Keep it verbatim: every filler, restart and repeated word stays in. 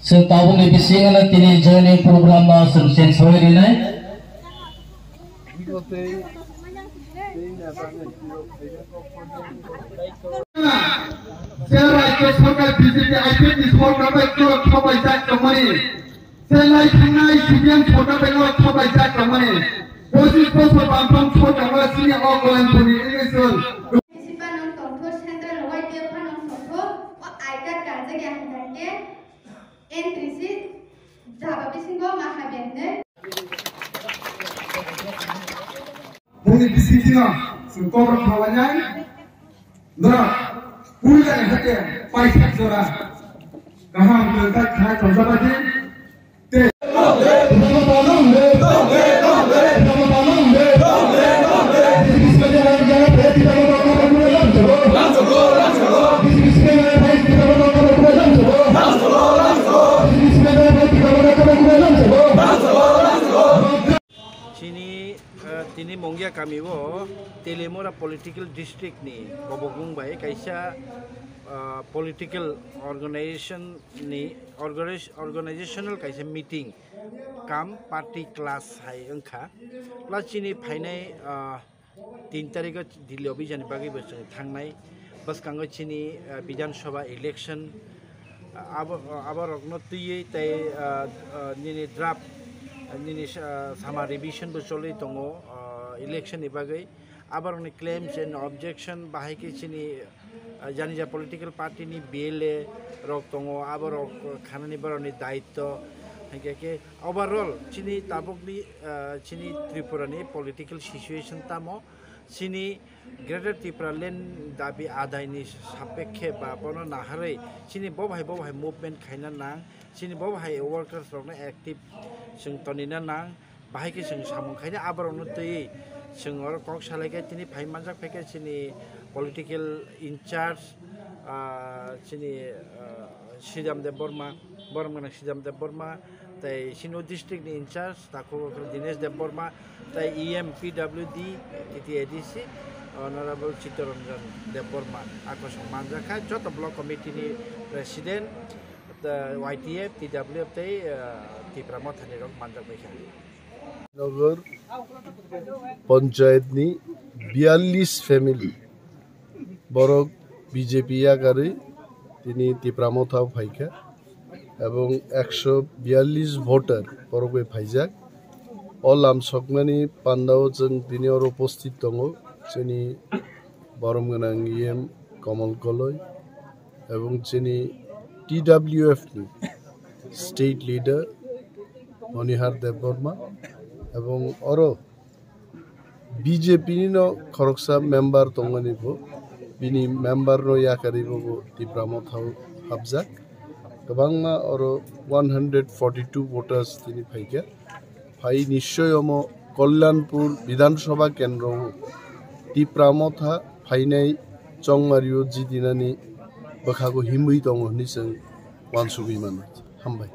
Chwng tabukni bisingo tini joining program no chwng cheng sawi rinai. Je rajyo sarkar B J P I P F ni sarkar bai khorok khabai jak tongmani, je lai thangnai C P M sarkar bai khorok khabai jak tongmani, pochis bosor bamphang sarkar no sini o Goyangpurni election. Sipano tongthok central Y T F phano tongthok o I card kanjak ya hwnkhai khe entry si jaba bisingo maha benne. Boni bisingtwi no chwng kok rok khawainai. Norok puila ni hake paithak jora kaham kwrwngkha khai tongjabaidi. Tei Chini, eh, tini Mongia kami o Telimura political district ni kobokbung bai kaisa, eh, political organization ni organiz-, organizational kaisa meeting kam party class hai wngkha. Plus chini phainai, ah, tin tarikh o Delhi obijani bagwi bo chwng thangnai. Bwskango chini, ah, Bidhan Sabha election, ah, abo, ah, aborokno twiwi tei, ah, ah, nini draft, ah, nini sa-, sama revision bo choli tongo, ah, election ni bagwi. Aborokni claims and objection bahai khe chini, ah, jani ja political party ni B L A rok tongo, aborok khanani borokni daitto. Hinkhe khe overall chini tabukni, ah, chini Tripura ni political situation tamo, chini Greater Tipraland dabi adaini sapekhe ba bono naharwi chini bo bahai bo bahai movement khaina nang, chini bo bahai workers rokno active chwng tonina nang. Bahai khe chwng samung khaina aborokno twiwi chwng oro kok salai khe tini phai manjak phai khe chini political in charge, ah, chini, ah, Sridham Debbarma, borom gwnang Sridham Debbarma, tei chini o district ni in charge takhuk Dinesh Debbarma, tei E M P W D, T T A D C, Honorable Chittaranjan Debbarma, a kosong manjak kha joto block committee ni president, tei Y T F, T W F tei, ah, Tipra Motha ni rok manjak bai kha. Nagar Panchayat ni biyallis family borok B J P yakarwi tini Tipra Motha o phaikha, ebong ekso biyallis voter borok bai phaijak. O lam sokmani pandao chwng tini oro upasthit tongo chini borom gwnang E M Kamal Koloi, ebong chini T W F ni state leader Manihar Debbarma, ebong oro B J P ni no khoroksa member tongmani bo, bini member no yakarwi bo, bo Tipra Motha o hapjak. Kwbangma oro one hundred forty two voters tini phaikha. Phai nischoi omo Kalyanpur Bidhan Sabha kendro o Tipra Motha phainai chongmario jidinani bwkhago himwi tongo hwnwi chwng uansugwi mano. Hambai.